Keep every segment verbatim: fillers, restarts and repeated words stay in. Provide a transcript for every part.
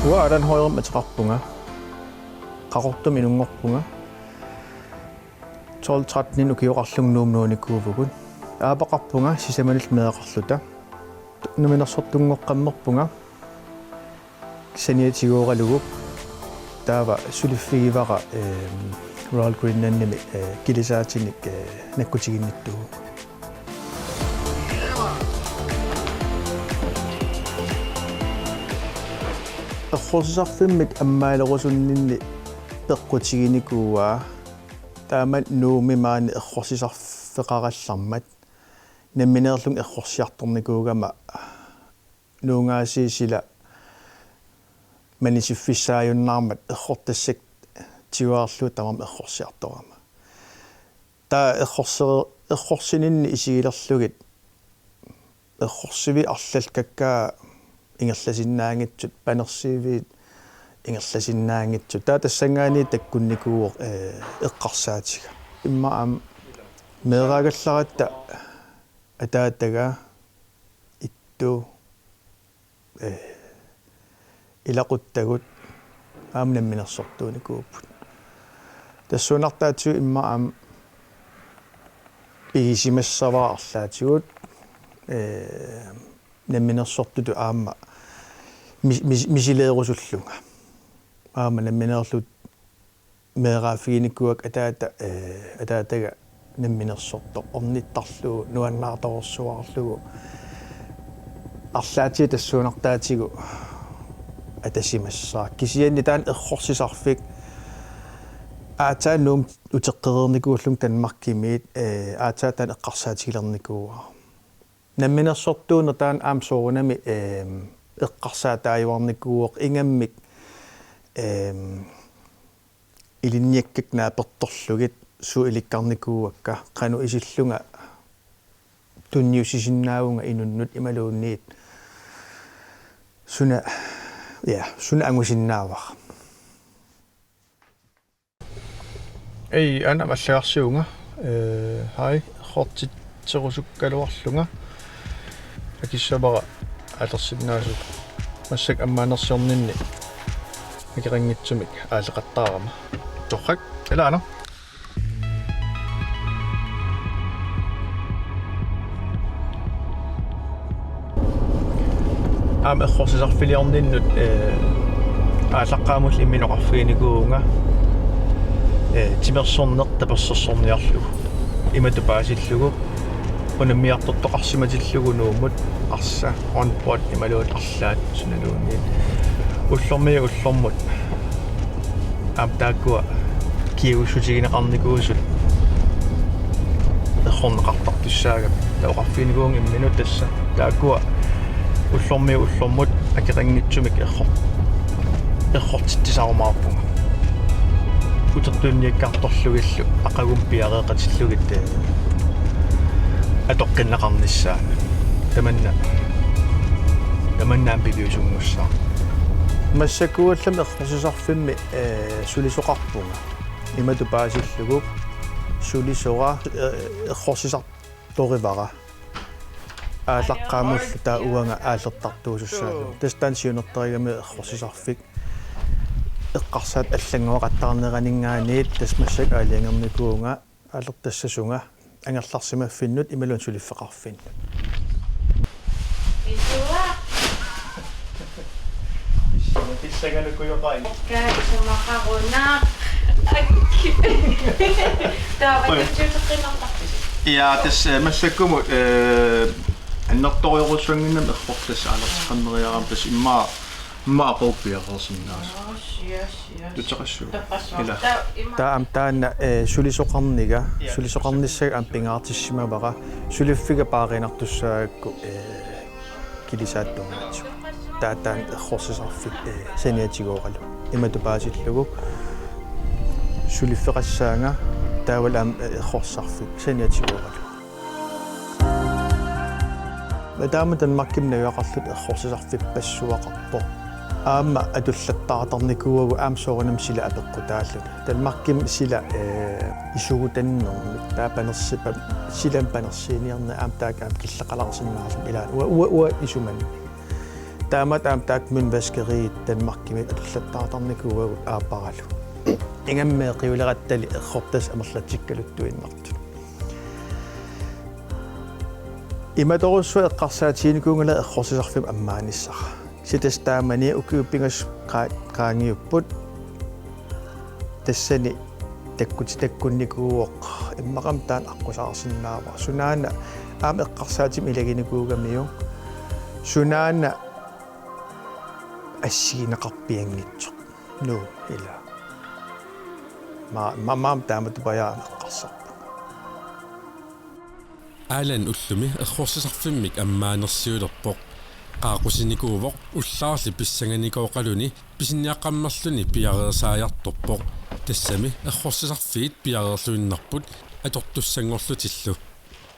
Uanga Allan Højremik ateqarpunga. Qaqortumi inunngorpunga. Tolv tretten ukioqarlunga Nuummut nuunikuuvugut. Aapaqarpunga sisamanillu meeraqarluta. Namminersortunngoqqammerpunga saniatigooralugu. Taava suliffigivara, ehm, Royal Greenlandimi, eh, kilisaatinik, eh, nakkutiginnittuuvugut. Errorsisarfimmit ammaalerusunninni peqqutiginikuuaa, taama Nuummi maani errorsisarfeqarallarmat nammineerlunga errorsiartornikuugama nuungaasiit sila manisiffissaajunnaarmat errortassat tiguarlugu tamarmik errorsiartorama. Taava errorsere-, errorsininni isigilerlugit errorsivit arlallit kakkaak ingerlasinnaanngitsut, panersiviit ingerlasinnaanngitsut. Taava tassanngaanniit takkunnikuuvoq, eh, eqqarsaatiga. Immaqa aamma meeraagallaratta ataataga, ittu, eh, ilaquttagut aamma namminersortuunikuupput. Tassuunartaatigut immaqa aamma pigisimassavara arlaatigut, eh, namminersortutut aamma mis-, mis-, misileerusullunga. Aamma nammineerluta meeraaffiginikuuakka ataata, eh, ataataga namminersortoq ornittarlugu, nuannaartorujussuarlugu. Arlaatigut tassuunartaatigut atasimassaaq. Kisianni taanna errorsisarfik aatsaat Nuummut uteqqereernikuullunga Danmarkimiit, eh, aatsaat taanna eqqarsaatigilernikuuara. Namminersortuuneq taanna aamma soorunami, ehm, eqqarsaataajuarnikuuvoq ingammik, ehm, ilinniakkakka naapertorlugit suut ilikkarnikuuakka, qanoq isillunga tunniussisinnaavunga inunnut imaluunniit suna, ja, suna angusinnaavara. Ei, Anna allagarsiuvunga. Eh, hej, errortitserusukkaluarlunga. Akissavara aalersinnaasut massakkut ammaanersiorninni akeqanngitsumik aalleqattaarama. Torrak, ilaana. Aamma errorsisarfiliorninnut, eh, aallaqqaammullu imminut oqarfiginikuuvunga, eh, timersorneq tapersersorniarlugu. Imatut paasillugu, unammiartortoqarsimatillugu Nuummut, arsaq, håndbold imaluunniit arlaat sunaluunniit. Ullormiit ullormut aamma taakkua kiagussutigineqarnikuusut errorneqartartussaagamik. Taava oqarfiginikuuvunga imminut tassa taakkua ullormiit ullormut akeqanngitsumik error-, errortitsisarumaarpunga. Utertinniakkiartorlugillu aqagumut piareeqatillugit, eh, atoqqinneqarnissaat. Tamanna, tamanna aamma piviusunngussaaq. Massakkut uallami errorsisarfimmi, eh, sulisoqarpunga. Imatut paasillugu sulisora, eh, errorsisartorivara. Aallaqqaammullu taava uanga aallertartuusussaallunga. Tassa taanna siunertarigamiuk errorsisarfik eqqarsaat allanngoraqattaarneraninngaanniit tassa massakkut aalajangernikuuvunga aallertassasunga angerlarsimaffinnut imaluunniit suliffeqarfinnut. Isua. Pissanganukujoqai. Kaasumaqarunaq. Taava. Oi. Tutsuuteqqinnertarpisi? Ja, tassa, eh, massakkumut, eh, annertoorujussuannginnami errortassat aalerteqqinniarama tassa immaqa, immaqa aqagu piareersinnaasoq. Yes, yes. Tutseqassuugut. Tutseqassuugut. Ila. Taava immaqa. Taava aamma taanna, eh, sulisoqarniga, ja, sulisoqarnissaga aamma pingaartissimavara, suliffiga paariinnartussaagakku, eh, kilisaattunngaatigut. Taava taanna errorsisarfik, eh, saniatigooralugu. Imatut paasillugu suliffeqassaanga taavalu aamma, eh, errorsisarfik saniatigooralugu. Taama Danmarkimi najugaqarluta errorsisarfippassuaqarpoq. Aamma atullattaartarnikuuagut aamma soorunami sila apeqqutaalluni. Danmarkimi sila, eh, isugutannermik taava panersipa-, silami panersiiniarneq aamma taakku aamma killeqalaarsinnaasumik ilaat. Uanga, uanga, uanga isumanni. Taamatut aamma taakku mundvaskeriit Danmarkimi atullattaartarnikuuagut aapparalu. Ingammik meeqqiulerattali errortassat amerlatsikkaluttuinnartut. Imatorujussuaq eqqarsaatiginikuunngilanga errorsisarfimmik ammaanissara. Kisianni tassa taamani ukiut pingasut qaa-, qaangiupput. Tassani takkuti-, takkunnikuuvoq, immaqami taanna aqqusaarsinnaavara. Sunaana aamma eqqarsaatima ilaginikuugamiuk. Sunaana assigineqarpianngitsoq. Nuu, ila. Ma-, ma-, maani taamatut pajaama eqqarsarpunga. Alan ullumi errorsisarfimmik ammaanersiulerpoq. Qaaqqusinikuuvoq, ullaarli pissanganikooqaluni pisiniaqqammerluni piareersaajartorpoq. Tassami errorsisarfiit piareerluinnarput atortussanngorlutillu.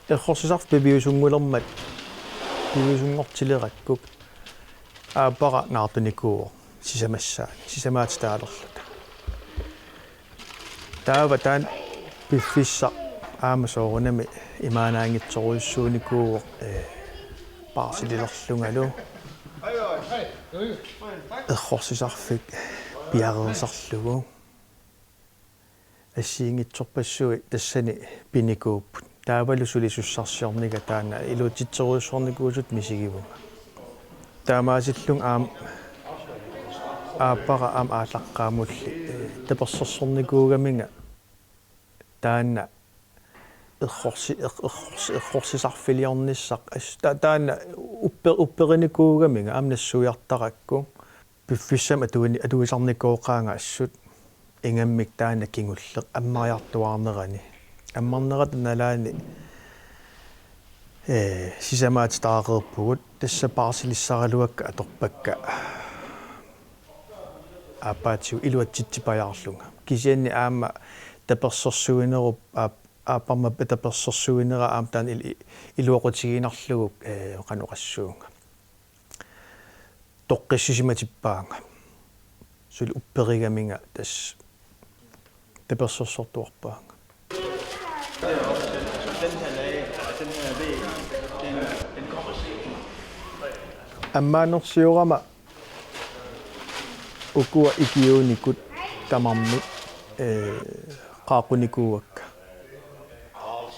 Errorsisarfik piviusunngulermat, piviusunngortilerakku aappara naartunikuuvoq sisamassaani, sisamaatitaalerluta. Taava taanna piffissaq aamma soorunami imaannaanngitsorujussuunikuuvoq, eh, paarsililerlungalu errorsisarfik piareersarlugu. Assigiinngitsorpassuit tassani pinikuupput. Taavalu sulisussarsiorniga taanna iluatsitserujussuarnikuusutut misigivunga. Taamaasillunga aamma aappara aamma aallaqqaammulli, eh, tapersersornikuugaminga taanna errorsi-, er-, errorsi-, errorsisarfiliornissaq as-, ta-, taanna upper-, upperinikuugaminga aamma nassuiartarakku. Piffissami atuini-, atuisarnikooqaanga assut ingammik taanna kingulleq ammariartuaarnerani. Ammarnerata nalaani, eh, sisamaatitaareerpugut, tassa paarsilissaraluakka atorpakka aappaatigut iluatsitsipajaarlunga. Kisianni aamma tapersersuinerup aap-, aapparma tapersersuinera aamma taanna il-, iluaqutigiinnarlugu, eh, qanoq oqassuunga. Toqqissisimatippaanga. Suli upperigaminga tassa tapersersortuarpaanga. Ammaanersiorama ukua ikiuunikut tamarmik, eh, qaaqqunikuuakka.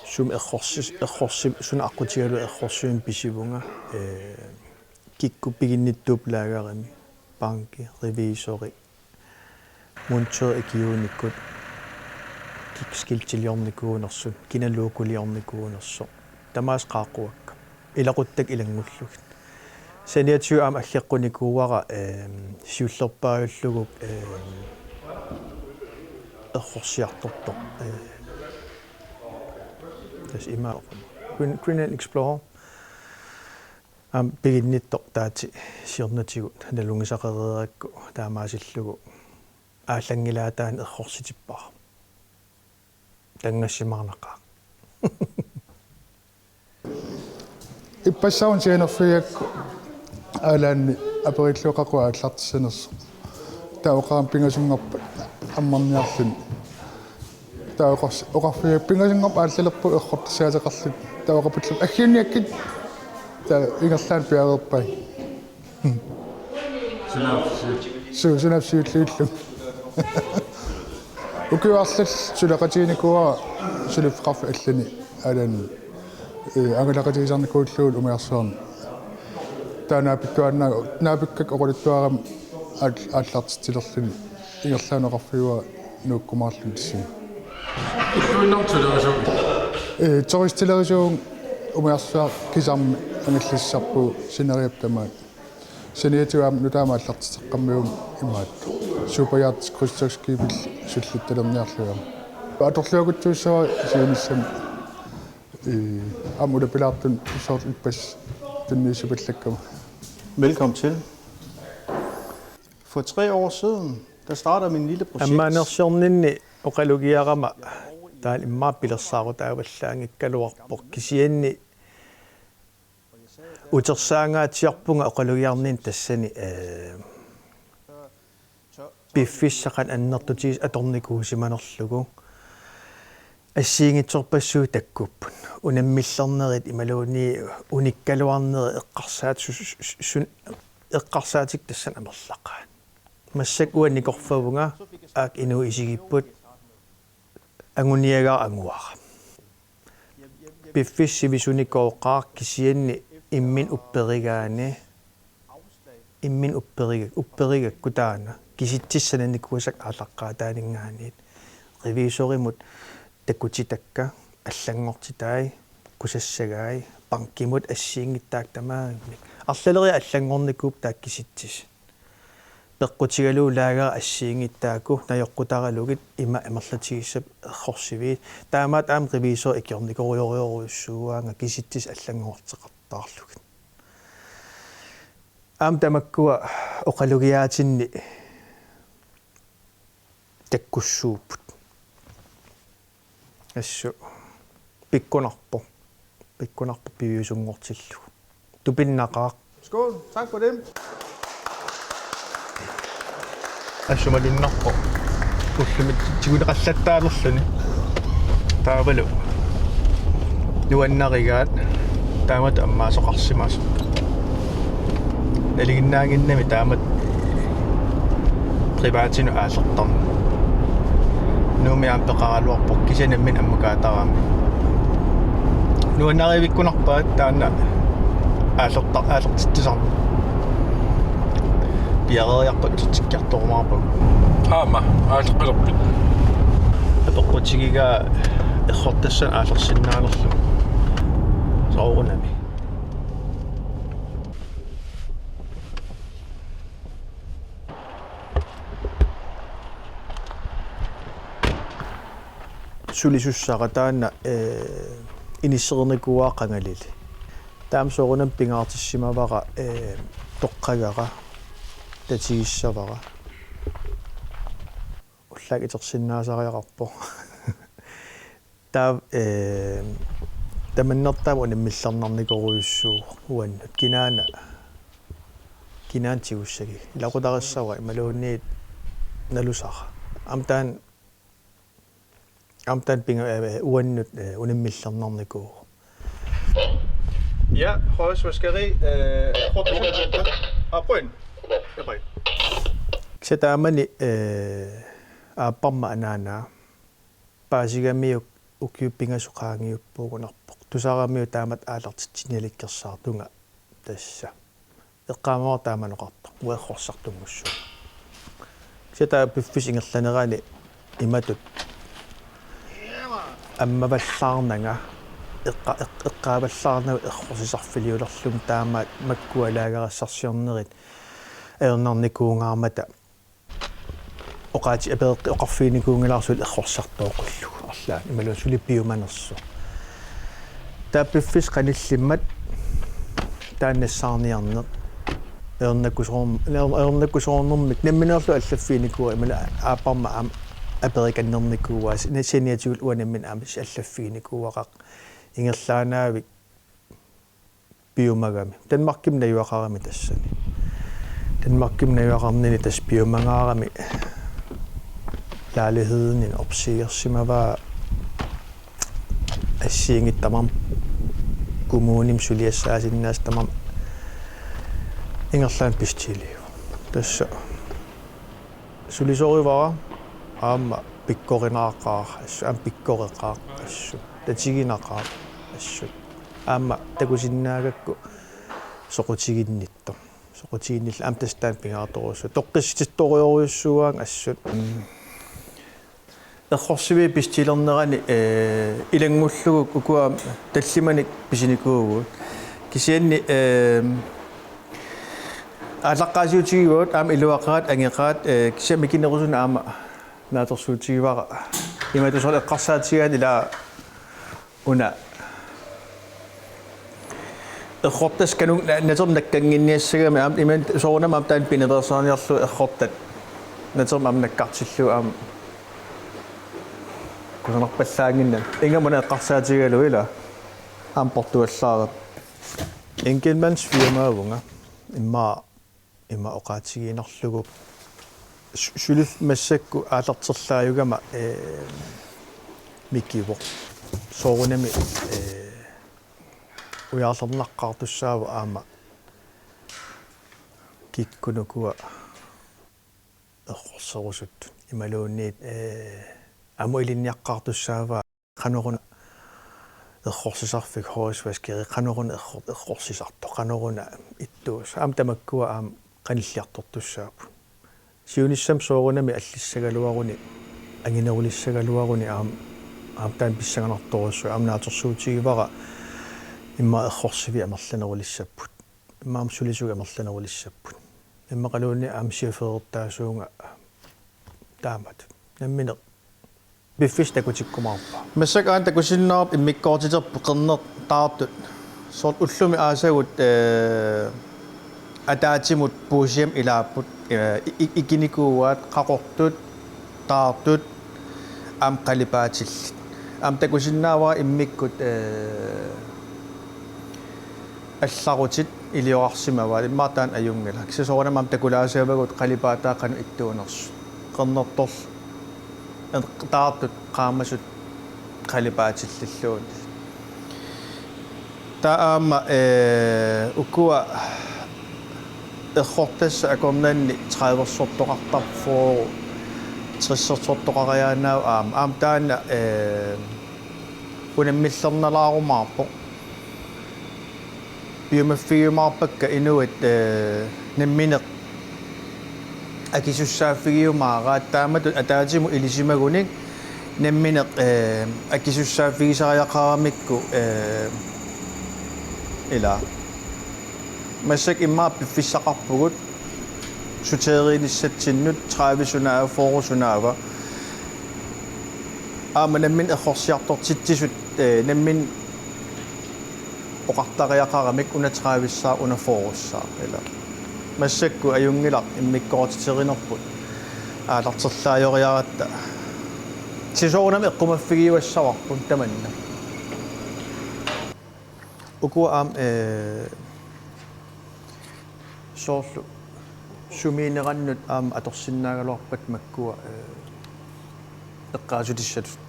Sumi errorsis-, errorsi-, suna aqqutigalugu errorsivimmi pisivunga, eh, kikkut piginnittuupput laagerimi, banki, revisori, montør ikiuunikut, kikkut skiltiliornikuunersut, kina logoliornikuunersoq. Tamaasa qaaqquakka. Ilaquttakka ilanngullugit. Saniatigut aamma aggeqqunikuuara, ehm, siullerpaajullugu, ehm, errorsiartortoq. Eh, tassa ima Green-, Greenland Explorer. Aamma piginnittoq taati siornatigut nalunngisaqareerakku taamaasillugu aallanngilaataanni errorsitippara. Tanngassimaarnaqaaq. Ippassaavoq sianerfigigakku Alanni aperillugu qaqugu aallartissanersoq. Taava oqarami pingasunngorpat ammarniarluni. Taava oqars-, oqarfiga pingasunngorpat aallalerpugut errortassaateqarluta. Taava oqarpullu aggiunniakkit. Taava ingerlaannaq piareerpai. Sunaaffa siu-, su-, sunaaffa siulliullugu. Ukioq arlallit suleqatiginikuuara suliffeqarfik allani Alanni. Eh, angalaqatigisarnikuullugu umiarsuarni. Taava naapittuaannaa-, naapikkakka oqaluttuarami aal-, aallartitsilerluni ingerlaannaq oqarfigaara nuukkumaarluni tassani. Ikkuinnartut sulerisuugut? Eh, turistilerisuugut umiarsuaq kisarmi angallassisarpugut sineriap tamaat. Saniatigut aamma nutaamik aallartitseqqammerpugut imaattoq. Superyacht krydstogtskibit sulluttalerniarlugu. Atorluakutsuussavarput siunissami. Eh, aamma ulapilaartunik soorlu ippassaq tunniussapallakkama. Velkommen til. For tre år siden, der startede min lille projekt. Ammaanersiorninni oqalugiarama taanna immaqa pilersaarutaavallaanngikkaluarpoq, kisianni utersaangaatsiarpunga oqalugiarninni tassani, ee, piffissaq qanoq annertutigisoq atornikuusimanerlugu. Assigiinngitsorpassuit takkupput. Unammillernerit imaluunniit unikkaluarnerit eqqarsaat-, su-, su-, su-, sun-, eqqarsaatikkut tassani amerlaqaat. Massakkut uanga nikorfavunga, aak inuit isigipput, anguniagara anguara. Piffissaq sivisunikooqaaq, kisianni imminut upperigaanni, imminut upperiga-, upperigakku taanna kisitsisut sananikuusakka aallaqqaataaninngaanniit. Revisorimut takutitakka allanngortitai, kusassagai, bankimut assigiinngitsut taakku tamarmik. Arlaleriarlunga allanngornikuupput taakku kisitsisut. Peqqutigalugu laageri assigiinngitsut taakku najoqqutaralugit ima amerlatigissap errorsiviit. Taamaattumik aamma revisor ikiornikorujorujussuuaanga kisitsisut allanngorarteqattaarlugit. Aamma tamakkua oqalugiaatinni takkussuupput. Assut pikkunarpoq. Pikkunarpoq piviusunngortillugu. Tupinnaqaaq. Skål. Tak for det. Assut malunnarpoq. Ullumi tiguneqallattaalerluni. Taavalu nuannarigaat taamatut ammaasoqarsimasoq. Nalinginnaannginnami taamatut privatinut aallertarneq. Nuummi aamma peqaraluarpoq kisianni nammineq ammakaattarami. Nuannarivikkunarpaat taanna aallerta-, aallertitsisarneq. Piareeriarpat utertikkiartorumaarpagut. Aamma aalleqqalerpit? Apeqqutigigaa errortassanik aallersinnaanerlugu. Soorunami. Sulisussara taanna, ee, inissernikuuara qangalili. Taama soorunami pingaartissimavara, ee, toqqagara, tatigissavara. Ullaaq itersinnaasariaqarpoq. Taava, ee, tamannertaaq unammillernarnikorujussuuvoq uannut. Kinaana, kinaana tigussagiga. Ilaquttarissavara imaluunniit nalusara. Aamma taanna, aamma taanna pinga-, ee, uannut, ee, unammillernarnikuuvoq. Ja, Højres Vaskeri, øh, prøv at... Ah, prøv en. Ja, prøv en. Kisianni taamani, ee, aapparma anaanaa. Paasigamiuk ukiut pingasut qaangiuppuugunarpoq. Tusaramiuk taamatut aallartitsinialikkersaartunga tassa. Eqqaamavara taamanoqartoq, uanga errorsartunngussooq. Kisianni taava piffissap ingerlanerani imatut ammavallaarnanga, eqqa-, eq-, eqqaavallaarnagu errorsisarfiliulerlunga taamaat makkua laagerissarsiornerit ajornarnikuungaarmata oqaati-, apereqqi-, oqarfiginikuunngilara suli errorsartooqullugu arlaanni imaluunniit suli piumanersoq. Taava piffissaq qanillimmat taanna nassaarniarneq. Ajornakusoorn-, ajor-, ajornakusoornermik nammineerluni allaffiginikuuara imaluunniit aapparma aamma aperikannernikuuara, sani-, saniatigut uanga nammineq aamma allaffiginikuuara ingerlaannavik piumagami. Danmarkimi najugaqarami tassani. Danmarkimi najugaqarnini tassa piumagaarami lejligheden opsigersimavaa assigiinngitsut tamarmik kommunimi suliassaasinnaasut tamarmik ingerlaannaq bestiliivoq. Tassa sulisorivara aamma pikkorinaqaaq assut, aamma pikkoreqaaq assut, tatiginaqaaq assut. Aamma takusinnaagakku soqutiginnittoq. Soqutiginnillu aamma tassa taanna pingaartorujussuuvoq. Toqqissitittorujorujussuuaanga assut. Mm. Errorsiviit bestilernerani, ee, ilanngullugu ukua tallimanik pisinikuuvugut. Kisianni, ee, aallaqqaasiutigivagut aamma iluaqaat, angeqaat, ee, kisianni mikinerusunik aamma naatsorsuutigivara. Imatut soorlu eqqarsaatigaanni ila una Errortassat kanunga na-, natermut nakkannginniassagami aamma ima soorunami aamma taanna pinaveersaarniarlugu errortat natermut aamma nakkartillugu aamma kusanarpallaannginnami. Ingammik una eqqarsaatigalugu ila aamma portuallaarap. Enkeltmandsfirmaavunga immaqa ima oqaatigiinnarlugu su-, suliffik massakkut aallarterlaajugama, ee, mikivoq. Soorunami, ee, ujarlernaqqaartussaavoq aamma kikkut ukua errorserusuttut. Imaluunniit, ee, aamma ilinniaqqaartussaavaa qanoruna errorsisarfik hårvaskeri, qanoruna error-, errorsisartoq, qanoruna ittuus. Aamma tamakkua aamma qanilliartortussaapput. Siunissami soorunami allissagaluaruni, anginerulissagaluaruni aamma, aamma taanna pissanganartorujussuuvoq, aamma naatsorsuutigivara immaqa errorsivik amerlanerulissapput. Immaqa aamma sulisut amerlanerulissapput. Immaqaluunniit aamma chaufførertaasuunga taamatut. Nammineq piffissaq takutikkumaarpaa. Massakkut aana takusinnaavarput immikkoortiterput qernertaartut. Soorlu ullumi aasagut, ee, ataatsimut puussiamik ilaapput, ee, i-, i-, ikinikuuaat qaqortut, taartut, aamma qalipaatillit. Aamma takusinnaavara immikkut, ee, allarutit iliorarsimavaat, immaqa taanna ajunngilaq. Kisianni soorunami aamma takulaassavarput qalipaataa qanoq ittuunersut. Qernertorlu, ee, taartut qaamasut qalipaatillilluunniit. Taava aamma, ee, ukua errortassat akornanni trediversortoqartarpoq, tressersortoqariaannaavoq aamma. Aamma taanna, ee, unammillernalaarumaarpoq. Piumaffigiumaarpakka inuit, ee, nammineq akisussaaffigiumaaraat taamatut ataatsimut ilisimagunik nammineq, ee, akisussaaffigisariaqaramikku, ee, ila. Massakkut immaqa piffissaqarpugut sorteriinissatsinnut tredive sunaava, fyrre sunaava. Aamma nammineq errorsiartortitsisut, ee, nammineq oqartariaqaramik una tredivissaaq, una fyrrissaaq, ila. Massakkut ajunngilaq immikkoortiterinerput aallarterlaajoriaratta. Kisianni soorunami eqqumaffigiuassavarput tamanna. Ukua aamma, ee, soorlu sumiinnerannut aamma atorsinnaagaluarpakka makkua, ee, eqqaasutissatut.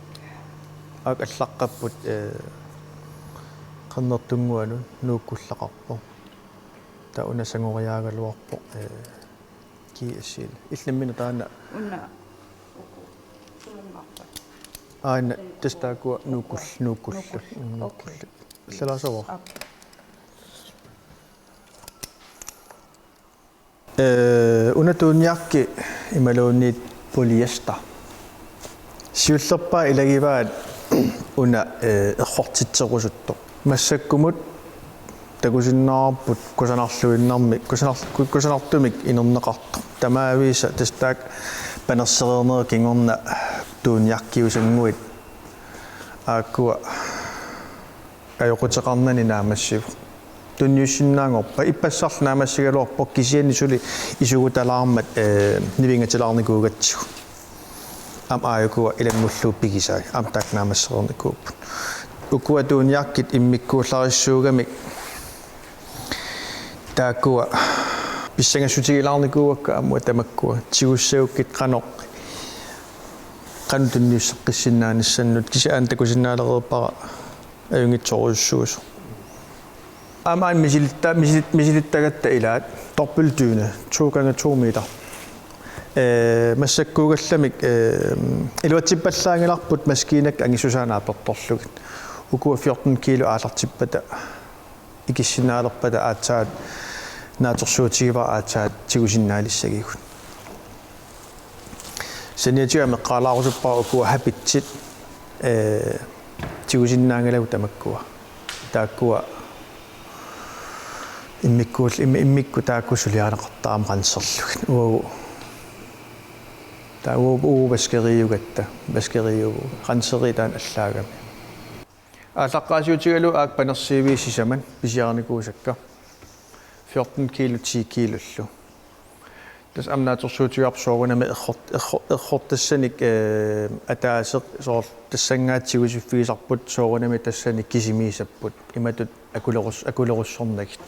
Aak allaqqapput, ee, qernertunnguanut nuukkullaqarpoq. Taava una sangoriaagaluarpoq, ee, G S L. Illit nammineq taanna. Una. Aana, tassa taakkua nuukkul-, nuukkullu. Nuukkul-, nuukkullu. Okay. Allalaasavara. Okay. Ee, una tuuniakki imaluunniit polyester. Siullerpaaq ilagivaat una, ee, errortitserusuttoq. Massakkumut takusinnaavarput kusanarluinnarmik, kusanar-, ku-, kusanartumik inerneqartoq. Tamaavisa tassa taakku panersereernerit kingorna tuuniakkiusannguit. Aakkua ajoquteqarnani naammassivoq. Tunniussinnaanngorpat ippassarlu naammassigaluarpoq kisianni suli isugutalaarmat, ee, nivingatilaarnikuugatsigu. Aamma aajukua ilanngullugu pigisai. Aamma taakku naammassereernikuupput. Ukua tuuniakkit immikkuullarissuugamik taakkua pissangassutigilaarnikuuakka aamma tamakkua. Tigussagukkit qanoq, qanoq tunniusseqqissinnaanissanut. Kisianni aana takusinnaalereerpara ajunngitsorujussuusoq. Aamma aana misilitta-, misilit-, misilittagatta ilaat dobbeltdyne, to gange to meter. Ee, massakkuugallamik, ee, iluatsippallaanngilarput maskiinat angissusaa naapertorlugit. Ukua fjorten kilo aallartippata ikissinnaalerpata aatsaat naatsorsuutigivara aatsaat tigusinnaalissagigut. Saniatigut aamma eqqaalaarusuppara ukua habitsit, ee, tigusinnaanngilagut tamakkua. Taakkua immikkuul-, im-, immikkut taakku suliarineqartarami renserlugit. Uagut. Taava uagut, uagut vaskeriiugatta, vaskeriiuvugut. Renseri taanna allaagami. Aallaqqaasiutigalugu aak panersiiviit sisamat pisiarinikuusakka. Fjorten kilo, ti kilollu. Tassa aamma naatsorsuutigaarput soorunami errort-, erro-, errortassanik, eh, ataaseq soorlu tassanngaatigut siffigisarput soorunami tassani kisimiissapput. Imatut akulerus-, akulerussornagit.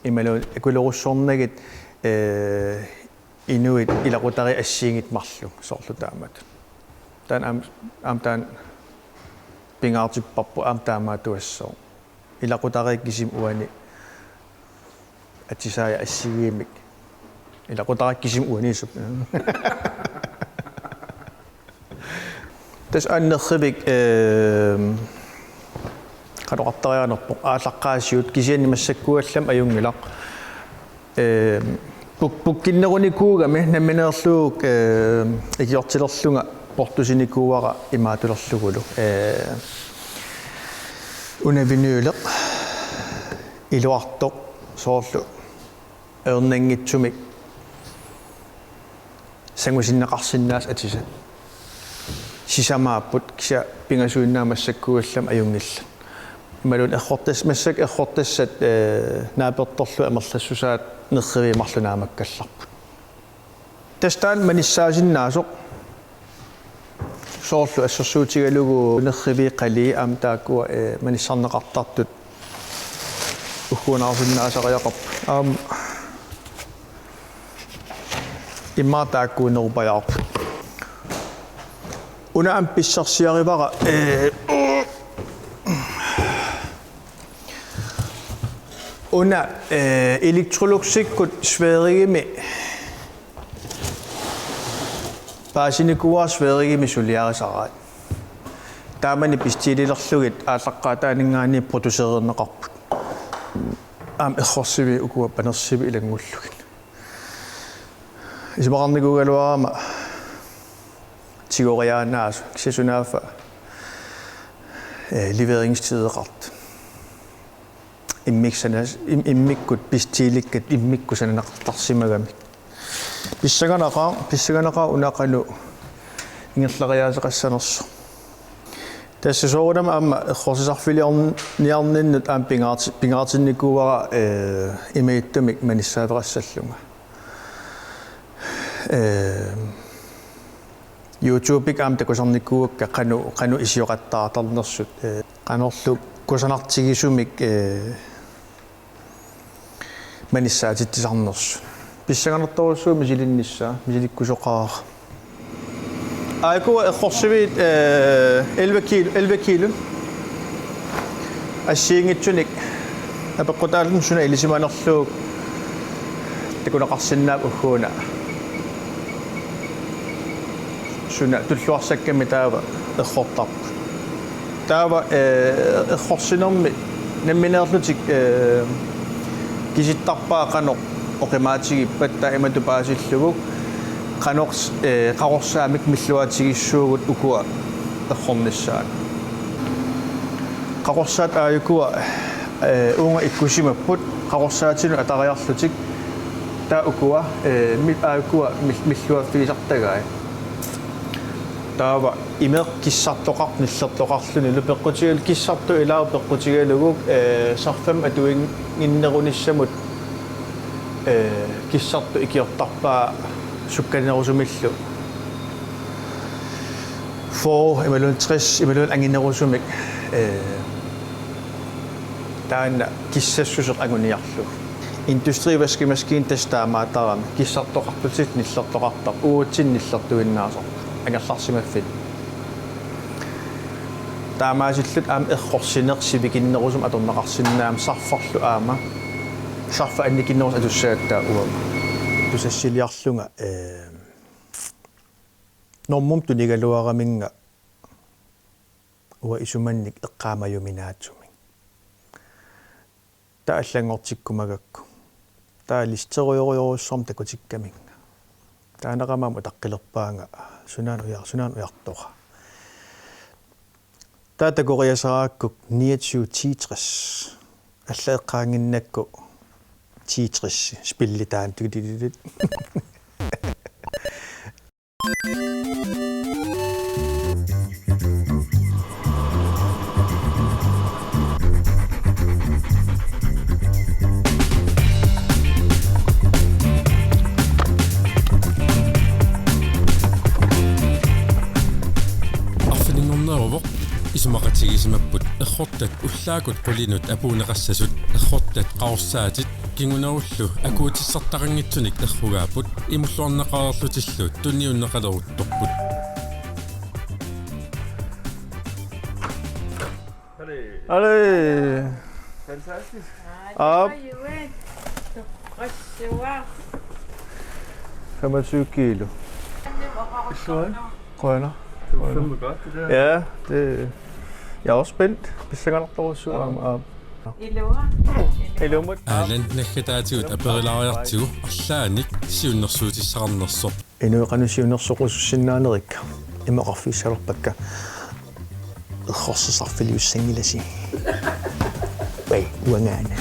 Imaluunniit akulerussornagit, eh, inuit ilaqutariit assigiinngitsut marluk soorlu taamatut. Taanna aamma, aamma taanna pingaartipparput aamma taamaattuassooq. Ilaqutariit kisimik uani atisai assigiimmik. Ilaqutariit kisimik uaniissuupput. Tassa aana nerrivik, ehm, qanoq oqartariaqarnerpoq, aallaqqaasiut kisianni massakkuugallarmat ajunngilaq. Ehm, puk-, pukkinnerunikuugami nammineerlugit, ehm, ikiortilerlunga portusinikuuara imaattulerlugulu. Ehm, una vinyleq iluartoq soorlu ajornanngitsumik sangusinneqarsinnaasut atisat. Sisamaapput kisianni pingasuinnaat massakkuugallarmat ajunngillat. Imaluunniit errortas-, massakkut errortassat, eh, naapertorlugit amerlassusaat nerriviit marluk naammakkallarput. Tassa taanna manissaasinnaasoq. Soorlu assersuutigalugu nerriviit qalii aamma taakkua, eh, manissarneqartartut ugguunaarsinnaasariaqarput. Aamma immaqa taakkuunerupajaarput. Una aamma pissarsiarivara, eh, una, eh, Electroluxikkut Sverigemi paasinikuuara Sverigemi suliarisaraat. Taamani bestililerlugit aallaqqaataaninngaanniit producereerneqarput. Aamma errorsiviit ukua panersiiviit ilanngullugit. Isumaqarnikuugaluarama tigoriaannaasut, kisianni sunaaffa, eh, leveringstideqartut. Immikkut sanas-, im-, immikkut bestilikkat immikkut sananeqartarsimagamik. Pissanganaqaaq, pissanganaqaaq una qanoq ingerlariaaseqassanersoq. Tassa soorunami aamma errorsisarfiliorniarninnut aamma pingaarti-, pingaartinnikuuara, eh, imaattumik manissaaveqassallunga. Eh, YouTube-ikkut aamma takusarnikuuakka qanoq, qanoq isioqattaartarnersut, eh, qanorlu kusanartigisumik, eh, manissaatitsisarnersut. Pissanganartorujussuuvoq misilinnissaa, misilikkusoqaara. Aajuku errorsiviit, eh, elleve kilo, elleve kilo. Assigiinngitsunik apeqqutaalluni suna ilisimanerlugu takuneqarsinnaapput ugguuna. Suna tulluarsakkamik taava errortarput. Taava, eh, errorsinermi nammineerlutik, eh, kisittarpaat qanoq oqimaatigippat taava imatut paasillugu qanoq, eh, qaqorsaamik milluaatigissuugut ukua errornissaat. Qaqorsaat aajukua, eh, uunga ikkussimapput, qaqorsaatinut atariarlutik, taava ukua, eh, mi-, aajukua mil-, milluaaffigisartagai. Taava imeq kissartoqartoq nillertoqarlunilu peqqutigalugu kissartoq ilaavoq peqqutigalugu, eh, sarfamik atuinnginnerunissamut, eh, kissartoq ikiortarpaa sukkanerusumillu. Fyrre, imaluunniit tres, imaluunniit anginerusumik, eh, taanna kissassuseq anguniarlugu. Industrivaskemaskine tassa taamaattarami, kissartoqartutit nillertoqartarput, uatsinnut nillertuinnaasarput, angerlarsimaffinni. Taamaasilluta aamma errorsineq sivikinnerusumik atorneqarsinnaammat sarfarlu aamma, sarfaq annikinnerusumik atussagatta uanga. Tusassiliarlunga, eh, normumik tunigaluaraminnga uanga isumannik eqqaamajuminaatsumik. Taava allanngortikkumagakku. Taava listerujorujorujussuarmik takutikkaminga. Taaneqarami aamma utaqqilerpaanga sunaana ujar-, sunaana ujartoraa. Taava takoriasarakku niogtyve ti tres. Alla eqqaannginnakku ti tres spilli taanna. Tikitititit. Isimapput errortat ullaakkut qulinut apuunneqassasut, errortat qaorsaatit kingunerullu akuutissartaqanngitsunik errugaapput, imulluarneqareerlutillu tunniunneqaleruttorput. Allez. Fantastisk. Op. Femogtyve kilo. Grønner. Det var fandme godt, det der. Ja, det... Jeg er også spændt. Hvis jeg godt nok, der var sur om... Ilumut. Alan naggataatigut aperilaariartigu arlaannik siunnersuutissaqarnersoq. Inuit qanoq siunnersoqqusussinnaanerikka, ima oqarfigissalerpakka: Errorsisarfiliussanngilasi. Pai, uangaana.